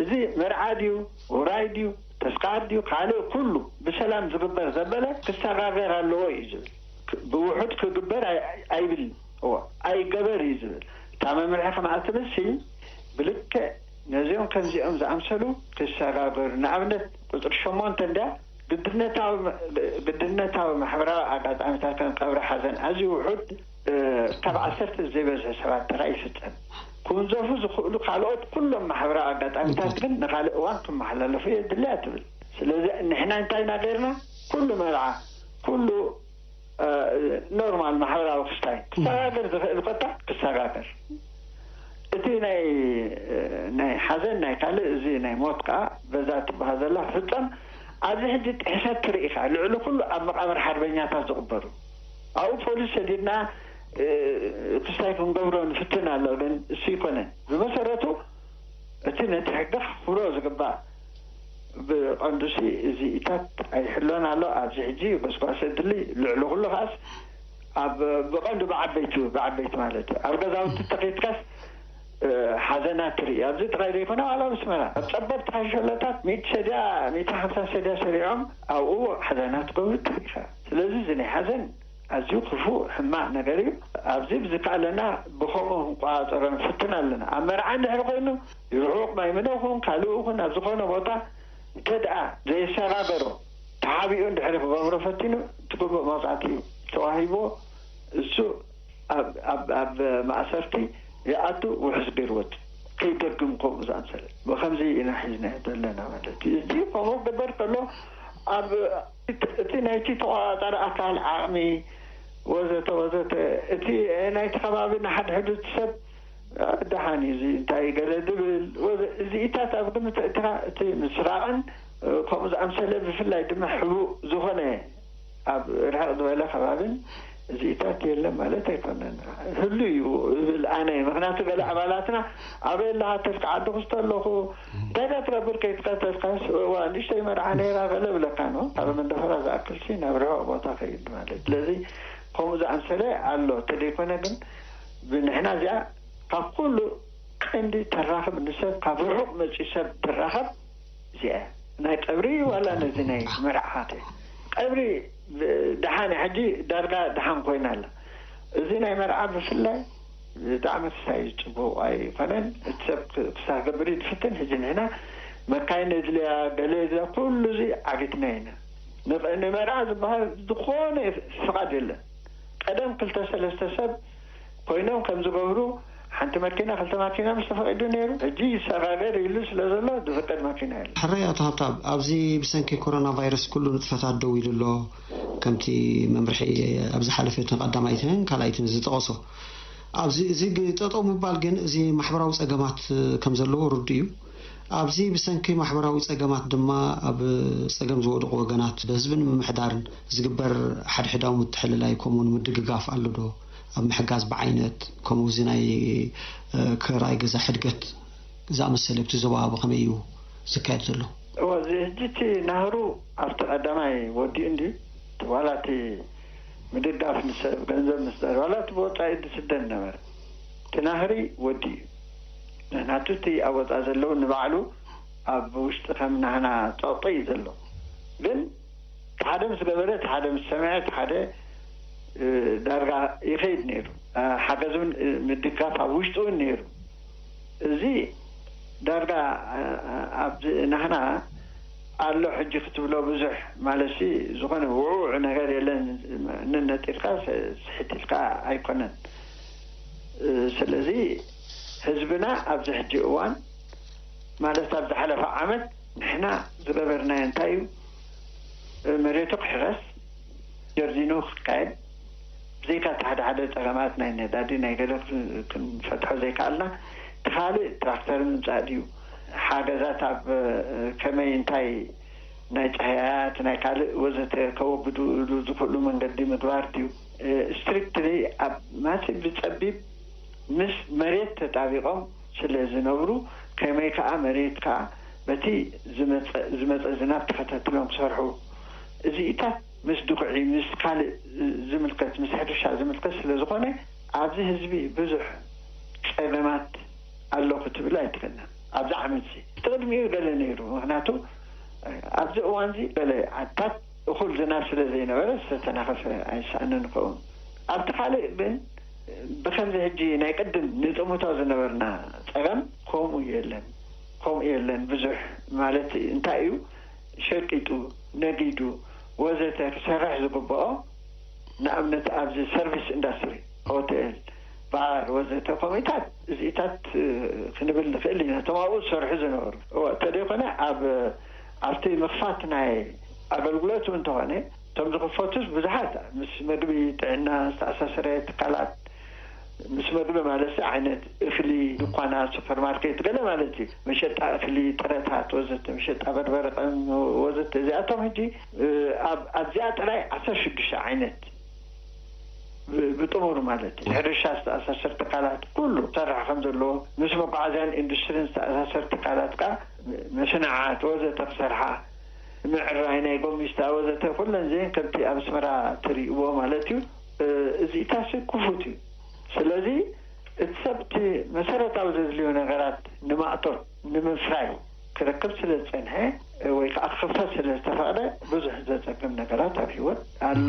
እዚ መርዓ ድዩ፣ ውራይ ድዩ፣ ተስካር ድዩ፣ ካልእ ኩሉ ብሰላም ዝግበር ዘበለ ክሰጋገር ኣለዎ እዩ ዝብል። ክ-፣ ብውሑድ ክግበር ኣይ-፣ ኣይብልን። እዎ፣ ኣይገበር እዩ ዝብል። እታ መምርሒ ከምኣ ትብል ሲ ብልክዕ ነዚኦም ከምዚኦም ዝኣምሰሉ ክሰጋገሩ። ንኣብነት ቁጽሪ ሸሞንተ እንድያ ግድነታዊ፣ ግድነታዊ ማሕበራዊ ኣጋጣሚታት ከም ቀብሪ፣ ሓዘን ኣዝዩ ውሑድ፣ እ፣ ካብ ዓሰርተ ዘይበዝሑ ሰባት ጥራይ ይፍጸም። ክውንዘፉ ዝኽእሉ ካልኦት ኩሎም ማሕበራዊ ኣጋጣሚታት ግን ንኻልእ እዋን ክመሓላለፉ የድልያ ትብል። ስለዚ ንሕና እንታይ ኢና ገይርና? ኩሉ መርዓ፣ ኩሉ፣ እ፣ ኖርማል ማሕበራዊ ክስታይ ክሰጋገር ዝኽእል ኮታ ክሰጋገር። እቲ ናይ፣ ናይ ሓዘን ናይ ካልእ እዚ ናይ ሞት ከዓ በዛ ትበሃል ዘላ ክፍጸም ኣብዚ ሕጂ ጥሕሰት ትርኢ ኢኻ። ልዕሊ ኩሉ ኣብ መቃብር ሓርበኛታት ዝቕበሩ። ኣብኡ ፖሊስ ሰዲድና፣ እ፣ ክስታይ ክንገብሮ ንፍትን ኣሎ፣ ግን እሱ ይኮነን። ብመሰረቱ እቲ ነቲ ሕጊ ክኽብሮ ዝግባእ ብቐንዱሲ እዚ ኢታት ኣይሕሎን ኣሎ። ኣብዚ ሕጂ ጎስጓሰ ድሊ ልዕሊ ኩሉ ከኣስ ኣብ ብቐንዱ ብዓበይቱ፣ ብዓበይቲ ማለት እዩ። ኣብ ገዛውቲ ተኸይድካስ፣ እ፣ ሓዘናት ትርኢ። ኣብዚ ጥራይ ዘይኮነ ዋላ ኣብ ኣስመራ ኣብ ጸበብቲ ካንሸሎታት ሚእቲ ሰድያ፣ ሚእቲ ሓምሳ ሰድያ ሰሪዖም ኣብኡ ሓዘናት ክገብሩ ትርኢ ኢኻ። ስለዚ እዚ ናይ ሓዘን ኣዝዩ ክፉእ ሕማቕ ነገር እዩ። ኣብዚ ብዝከኣለና ብኸምኡ ክንቆጻጸሮ ንፍትን ኣለና። ኣብ መርዓ እንድሕር ኮይኑ ይርሑቕ ማይ ምነ ይኹን ካልእ ይኹን ኣብ ዝኾነ ቦታ እንተ ደኣ ዘየሰጋገሮ ተሓቢኡ እንድሕር ክገብሮ ፈቲኑ እቲ ግቡእ መቕጻዕቲ ተዋሂብዎ እሱ ኣብ፣ ኣብ፣ ኣብ ማእሰርቲ ይኣቱ፣ ውሕስ ገይሩ ወጽእ። ከይደግም ከምኡ ዝኣምሰለ። ብኸምዚ ኢና ሒዝናዮ ዘለና ማለት እዩ። እዚ ከምኡ ክግበር ከሎ፣ ኣብ እቲ ናይቲ ተቆጻጻሪ ኣካል ዓቕሚ ወዘተ ወዘተ፣ እቲ ናይቲ ከባቢ ንሓድሕዱ እቲ ሰብ ደሓን እዩ፣ እዚ እንታይ ገለ ዝብል ወዘ-፣ እዚኢታት ኣብ ግምት እትኻ እቲ ምስራቕን ከምኡ ዝኣምሰለ፣ ብፍላይ ድማ ሕቡእ ዝኾነ ኣብ ርሕቕ ዝበለ ከባብን እዚኢታት የለን ማለት ኣይኮነን። ህሉ እዩ እብል ኣነ። ምኽንያቱ ገለ ኣባላትና ኣበይ ኣለኻ ተልካ፣ ዓዲ ክስቶ ኣለኹ፣ እንታይ ዳ ትገብር ከይትቀተልካስ፣ እዋ ንእሽተይ መርዓ ነይራ ገለ ብለካ ነው። ካብ መንደፈራ ዝኣክልሲ ናብ ርሑቕ ቦታ ከይድ ማለት። ስለዚ ከምኡ ዝኣምሰለ ኣሎ። ተደይኮነ ግን ብንሕና እዚኣ ካብ ኩሉ ቀንዲ ተራኽብ ንሰብ፣ ካብ ርሑቕ መፂኡ ሰብ ትራኸብ እዚኣ እያ። ናይ ቀብሪ ዋላ ነዚ ናይ መርዓ ሃተ ቀብሪ ደሓን እያ። ሕጂ ዳርጋ ደሓን ኮይና ኣላ። እዚ ናይ መርዓ ብፍላይ ብጣዕሚ ክሳይ ጽቡቕ ኣይኮነን። እቲ ሰብ ክ-፣ ክሳብ ገብር እዩ ዝፍትን። ሕጂ ንሕና መካይን የድልያ፣ ገለ የድልያ፣ ኩሉ እዚ ዓጊትና ኢና። ንቕ-፣ ንመርዓ ዝበሃል ዝኾነ ፍቓድ የለን። ቀደም ክልተ ሰለስተ ሰብ ኮይኖም ከም ዝገብሩ፣ ሓንቲ መኪና፣ ክልተ መኪና ምስ ተፈቒዱ ነይሩ። ሕጂ ይሰጋገር ኢሉ ስለ ዘሎ ዝፍቀድ መኪና የለን። ሕራይ ኣቶ ሃብታም፣ ኣብዚ ብሰንኪ ኮሮና ቫይረስ ኩሉ ንጥፈታት ደው ኢሉ ኣሎ። ከምቲ መምርሒ ኣብ ዝሓለፈትን ቀዳማይትን ካልኣይትን ዝጠቐሶ፣ ኣብዚ እዚ ግ-፣ ጠጠው ምባል ግን እዚ ማሕበራዊ ጸገማት ከም ዘለዎ ርዱእ እዩ። ኣብዚ ብሰንኪ ማሕበራዊ ጸገማት ድማ ኣብ ጸገም ዝወደቑ ወገናት ብህዝቢ ንምምሕዳርን ዝግበር ሓድሕዳዊ ምትሕልላይ ከምኡውን ምድግጋፍ ኣሎ ዶ? ኣብ ምሕጋዝ ብዓይነት ከምኡ እዚ ናይ፣ እ፣ ክራይ ገዛ ሕድገት ዝኣመሰለ ኣብቲ ዞባ ብኸመይ እዩ ዝካየድ ዘሎ? እወ፣ እዚ ሕጂ እቲ ናህሩ ኣብቲ ቀዳማይ ወዲኡ እንድዩ። ዋላ እቲ ምድጋፍ ንሰብ ገንዘብ ምስ፣ ዋላ እቲ ብወጻኢ ዝስደድ ነበረ። እቲ ናህሪ ወዲኡ። ምኽንያቱ እቲ ኣብ ወጻኢ ዘለዉ ንባዕሉ ኣብ ውሽጢ ከም ናህና ጸቕጢ እዩ ዘሎ። ግን እቲ ሓደ ምስ ገበረ፣ እቲ ሓደ ምስ ሰምዐ፣ እቲ ሓደ፣ እ፣ ዳርጋ ይኸይድ ነይሩ። እ፣ ሓገዝ እውን፣ እ፣ ምድጋፍ ኣብ ውሽጢ እውን ነይሩ። እዚ ዳርጋ፣ እ፣ እ፣ ኣብዚ ናህና ኣሎ ሕጂ ክትብሎ ብዙሕ ማለትሲ ዝኾነ ውዕውዕ ነገር የለን። ነነጢርካ ስ-፣ ስሕት ኢልካ ኣይኮነን። እ፣ ስለዚ ህዝብና ኣብዚ ሕጂ እዋን ማለት ኣብ ዝሓለፈ ዓመት ንሕና ዝገበርናዮ እንታይ እዩ? መሬቱ ክሕረስ፣ ጀርዲኖ ክካየድ፣ ብዘይካ እቲ ሓደ ሓደ ጸገማት ናይ ነዳዲ ናይ ገለ ክን-፣ ክንፈትሖ ዘይከኣልና፣ እቲ ካልእ ትራክተር ምምጻእ ድዩ? ሓገዛት ኣብ፣ እ፣ ከመይ እንታይ ናይ ጻህያያት ናይ ካልእ ወዘተ ከወግድሉ ዝኽእሉ መንገዲ ምግባር ድዩ? እ፣ ስትሪክትሊ ኣብ ማሲ ብጸቢብ ምስ መሬት ተጣቢቖም ስለ ዝነብሩ፣ ከመይ ከኣ መሬት ከኣ በቲ ዝመጸ፣ ዝመጸ ዝናብ ተኸታቲሎም ክሰርሑ፣ እዚኢታት ምስ ድኹዒ፣ ምስ ካልእ ዝምልከት፣ ምስ ሕርሻ ዝምልከት ስለ ዝኾነ፣ ኣብዚ ህዝቢ ብዙሕ ጸገማት ኣሎ ክትብል ኣይትኽእልን። ኣብዚ ዓመትሲ፣ እቲ ቅድሚኡ ገለ ነይሩ። ምኽንያቱ፣ ኣብዚ እዋንዚ ገለ ዓድታት እኹል ዝናብ ስለ ዘይነበረ ዝተተናኸፈ ኣይሰኣንን ይኸውን። ኣብቲ ካልእ ግን ብኸምዚ ሕጂ ናይ ቅድም ንጥምቶ ዝነበርና ጸገም ከምኡ የለን። ከምኡ የለን። ብዙሕ ማለት እንታይ እዩ፣ ሸቂጡ፣ ነጊዱ፣ ወዘተ ክሰርሕ ዝግብኦ፣ ንኣብነት ኣብዚ ሰርቪስ ኢንዳስትሪ፣ ሆቴል፣ ባር ወዘተ፣ ከምኡታት እዚኢታት፣ እ፣ ክንብል ንኽእል ኢና። እቶም ኣብኡ ዝሰርሑ ዝነበሩ። እወ፣ እንተደይኮነ ኣብ፣ ኣብቲ ምኽፋት ናይ ኣገልግሎት እውን እንተኾነ፣ እቶም ዝኽፈቱስ ብዙሓት ምስ መግቢ ጥዕና ዝተኣሳሰረ ትካላት፣ ምስ መግቢ ማለት ዓይነት እኽሊ፣ ድኳናት፣ ሱፐርማርኬት፣ ገለ ማለት እዩ። መሸጣ እኽሊ፣ ጥረታት ወዘተ፣ መሸጣ በርበረ፣ ቀም ወዘተ። እዚኣቶም ሕጂ፣ እ፣ ኣብ፣ ኣብዚኣ ጥራይ ዓሰርተ ሽዱሽተ ዓይነት ብ-፣ ብጥሙር ማለት እዩ። ሕርሻ ዝተኣሳሰር ትካላት ኩሉ ክሰርሕ ከም ዘለዎ፣ ምስ መጓዓዝያን ኢንዱስትሪን ዝተኣሳሰር ትካላት ከኣ መሽናዓት ወዘተ ክሰርሓ፣ ምዕራይ ናይ ጎሚስታ ወዘተ፣ ኩለን እዚአን ከምቲ ኣብ ኣስመራ ትርእይዎ ማለት እዩ። እ፣ እዚኢታሲ ክፉት እዩ። ስለዚ እቲ ሰብ እቲ መሰረታዊ ዘድልዮ ነገራት ንማእቶት ንምፍራይ ክረክብ ስለ ዝጸንሐ ወይ ከዓ ክኽፈት ስለ ዝተፈቕደ ብዙሕ ዘጸግም ነገራት ኣብ ህይወት ኣሎ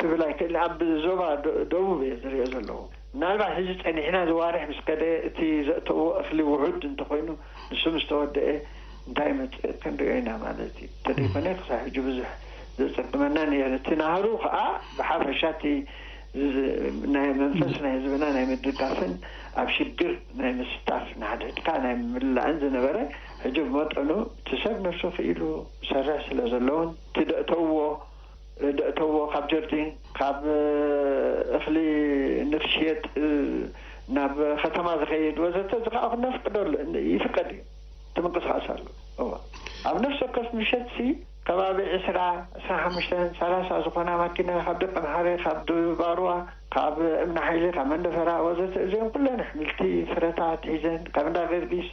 ክብል ኣይክእልን። ኣብ ዞባ ደ-፣ ደቡብ እየ ዝሪኦ ዘለኹ። ምናልባት ሕዚ ጸኒሕና ዝዋርሕ ምስ ከደ እቲ ዘእተዎ እኽሊ ውሑድ እንተኾይኑ ንሱ ምስ ተወደአ እንታይ ይመጽእ ክንሪኦ ኢና ማለት እዩ። እንተደይኮነ ክሳብ ሕጂ ብዙሕ ዘጸግመና ነይሩ። እቲ ናህሩ ከዓ ብሓፈሻ እቲ ናይ መንፈስ ናይ ህዝብና ናይ ምድጋፍን ኣብ ሽግር ናይ ምስታፍ ንሓድሕድካ ናይ ምምላእን ዝነበረ፣ ሕጂ ብመጠኑ እቲ ሰብ ነብሱ ክኢሉ ሰርሕ ስለ ዘለውን እቲ ደእተዎ ደእተዎ ካብ ጀርዲን ካብ እኽሊ ንክሽየጥ ናብ ከተማ ዝኸይድ ወዘተ እዚ ከዓ ነፍቅደሉ ይፍቀድ እዩ። እቲ ምንቅስቃስ ኣሎ። እዋ ኣብ ነፍሲ ወከፍ ምሸት ሲ ከባቢ ዕስራ ዕስራ ሓሙሽተ ሰላሳ ዝኾና ማኪና ካብ ደቀምሓረ ካብ ባርዋ ካብ እምኒ ሓይሊ ካብ መንደፈራ ወዘተ እዚኦም ኩለን ኣሕምልቲ ፍረታት ሒዘን ካብ እንዳ ገርጊስ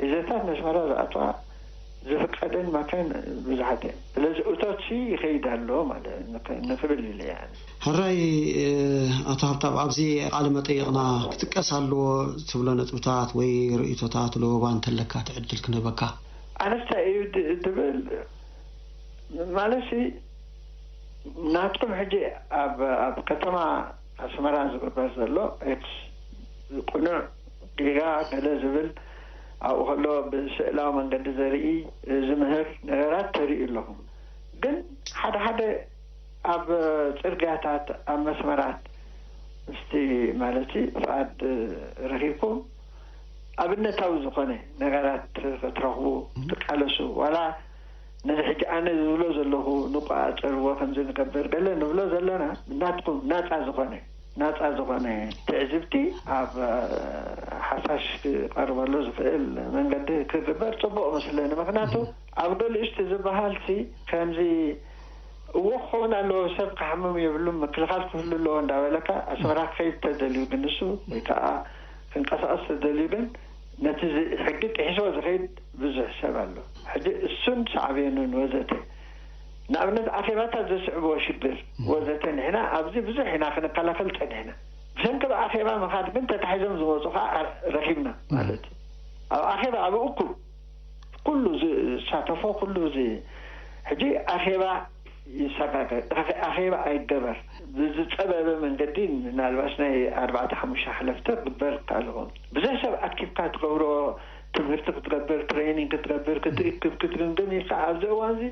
ሒዘታት ነስመራ ዝኣትዋ ዝፍቀደን ማካይን ብዙሓት እየን። ስለዚ እቶት ሲ ይኸይድ ኣሎ ማለት ንክ- ንክብል ኢለ እያ። ሕራይ ኣቶ ሃብታም፣ ኣብዚ ቃለ መጠይቕና ክጥቀስ ኣለዎ ትብሎ ነጥብታት ወይ ርእቶታት ለወባ እንተለካ እቲ ዕድል ክንህበካ። ኣነስታይ እዩ ድብል ማለት ናትኩም ሕጂ ኣብ ኣብ ከተማ ኣስመራ ዝግበር ዘሎ ቁኑዕ ጌጋ ገለ ዝብል ኣብኡ ከሎ ብስእላዊ መንገዲ ዘርኢ ዝምህር ነገራት ተርእዩ ኣለኹም። ግን ሓደ ሓደ ኣብ ፅርግያታት ኣብ መስመራት ምስቲ ማለት ፍቓድ ረኺብኩም ኣብነታዊ ዝኾነ ነገራት ክትረኽቡ ትቃለሱ ዋላ ነዚ ሕጂ ኣነ ዝብሎ ዘለኹ ንቆፃፀርዎ ከምዚ ንገብር ገለ ንብሎ ዘለና ናትኩም ናፃ ዝኾነ ናፃ ዝኾነ ትዕዝብቲ ኣብ ሓፋሽ ክቐርበሉ ዝኽእል መንገዲ ክግበር ፅቡቕ መስለኒ። ምክንያቱ ኣብ ገሊኡ እስቲ ዝበሃል ሲ ከምዚ እዎ ክኸውን ኣለዎ ሰብ ክሓምም የብሉን ምክልኻል ክህሉ ኣለዎ እንዳበለካ ኣስመራ ክኸይድ ተደልዩ ግን ንሱ ወይ ከዓ ክንቀሳቐስ ተደልዩ ግን ነቲ ሕጊ ጥሒሶ ዝኸይድ ብዙሕ ሰብ ኣሎ። ሕጂ እሱን ሳዕቤኑን ወዘተ ንኣብነት ኣኼባታት ዘስዕብዎ ሽግር ወዘተ ንሕና ኣብዚ ብዙሕ ኢና ክንከላኸል ፀኒሕና። ብሰንኪ ኣኼባ ምኻድ ግን ተታሒዞም ዝመፁ ከዓ ረኺብና ማለት እዩ። ኣብ ኣኼባ ኣብ እኩብ ኩሉ ዝሳተፎ ኩሉ ሕጂ ኣኼባ ይሰጋገር ኣኼባ ኣይገበር ብዝፀበበ መንገዲ ምናልባሽ ናይ ኣርባዕተ ሓሙሽተ ሓለፍተ ግበር ካልኹም ብዙሕ ሰብ ኣኪብካ ትገብሮ ትምህርቲ ክትገብር ትሬኒንግ ክትገብር ክትእክብ ክትግምግም ኢልካ ኣብዚ እዋን እዚ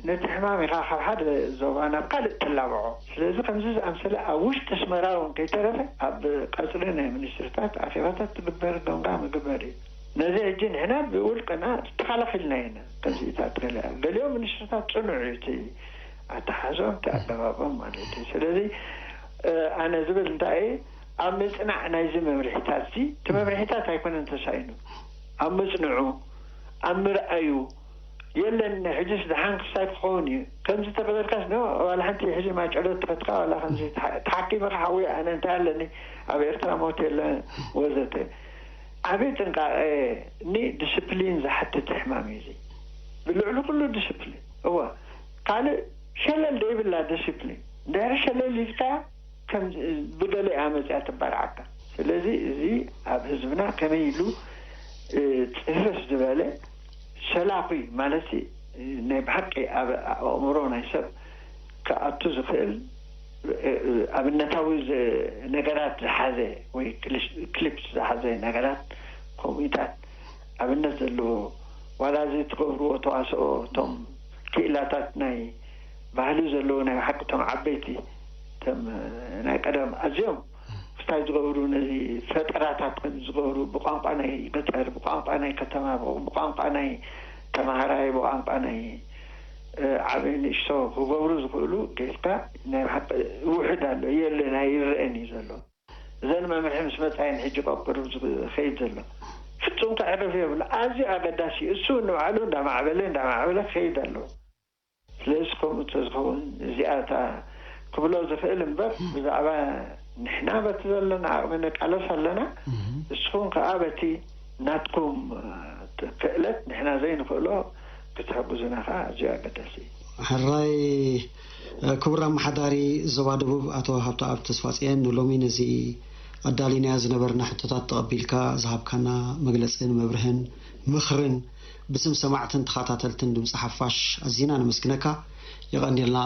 ነቲ ሕማም ኢኻ ካብ ሓደ ዞባ ናብ ካልእ ተላብዖ። ስለዚ ከምዚ ዝኣምሰለ ኣብ ውሽጢ ኣስመራ እውን ከይተረፈ ኣብ ቀፅሪ ናይ ሚኒስትርታት ኣኼባታት ትግበር ገምጋም ይግበር እዩ። ነዚ ሕጂ ንሕና ብውልቅና ተኸላኺልና ኢና። ከምዚታት ገለ ገሊኦም ሚኒስትርታት ፅኑዕ እዩ እቲ ኣተሓሕዞም እቲ ኣገባቦም ማለት እዩ። ስለዚ ኣነ ዝብል እንታይ እየ ኣብ ምፅናዕ ናይዚ መምርሒታት እዚ እቲ መምርሒታት ኣይኮነን ተሳኢኑ ኣብ ምፅንዑ ኣብ ምርኣዩ የለን ሕጅስ ደሓን ክሳይ ክኸውን እዩ ከምዚ ተገበርካስ ኖ ዋላ ሓንቲ ሕጂ ማጨሎ ትፈትካ ዋላ ከምዚ ተሓኪመ ክሓዊ ኣነ እንታይ ኣለኒ ኣብ ኤርትራ ሞት የለን ወዘተ ዓብይ ጥንቃቐ ኒ ዲስፕሊን ዝሓትት ሕማም እዩ እዚ ብልዕሊ ኩሉ ዲስፕሊን እወ ካልእ ሸለል ደይብላ ዲስፕሊን እንድሕሪ ሸለል ኢልካ ከም ብገለ እያ መፅያ ትበርዓካ ስለዚ እዚ ኣብ ህዝብና ከመይ ኢሉ ፅፍፍ ዝበለ ሰላኺ ማለት ናይ ብሓቂ ኣብ ኣእምሮ ናይ ሰብ ክኣቱ ዝኽእል ኣብነታዊ ነገራት ዝሓዘ ወይ ክሊፕስ ዝሓዘ ነገራት ከምኡታት ኣብነት ዘለዎ ዋላ እዚ ትገብርዎ ተዋስኦ እቶም ክኢላታት ናይ ባህሊ ዘለዎ ናይ ብሓቂ እቶም ዓበይቲ እቶም ናይ ቀደም ኣዝዮም ክስታይ ዝገብሩ ነዚ ፈጠራታት ከም ዝገብሩ ብቋንቋ ናይ ገጠር ብቋንቋ ናይ ከተማ ብቋንቋ ናይ ተማሃራይ ብቋንቋ ናይ ዓብይ ንእሽቶ ክገብሩ ዝኽእሉ ጌርካ ናይ ብሓቂ ውሕድ ኣሎ የለን ኣይረአን እዩ ዘሎ እዘን መምርሒ ምስ መፃየን ሕጂ ቆቅሩ ዝኸይድ ዘሎ ፍፁም ከዕርፍ የብሉ ኣዝዩ ኣገዳሲ እዩ እሱ ንባዕሉ እንዳማዕበለ እንዳማዕበለ ክኸይድ ኣለዎ ስለዚ ከምኡ እንተዝኸውን እዚኣ እታ ክብሎ ዝኽእል እምበር ብዛዕባ ንሕና በቲ ዘለና ዓቕሚ ንቃለስ ኣለና እስኹም ከዓ በቲ ናትኩም ክእለት ንሕና ዘይንኽእሎ ክትሕግዙና ከዓ ኣዝዩ ኣገዳሲ እዩ ሕራይ ክቡር ኣመሓዳሪ ዞባ ደቡብ ኣቶ ሃብተኣብ ተስፋፅየን ንሎሚ ነዚ ኣዳሊናዮ ዝነበርና ሕቶታት ተቐቢልካ ዝሃብካና መግለፅን መብርህን ምኽርን ብስም ሰማዕትን ተኸታተልትን ድምፂ ሓፋሽ ኣዚና ነመስግነካ። የቐንየልና።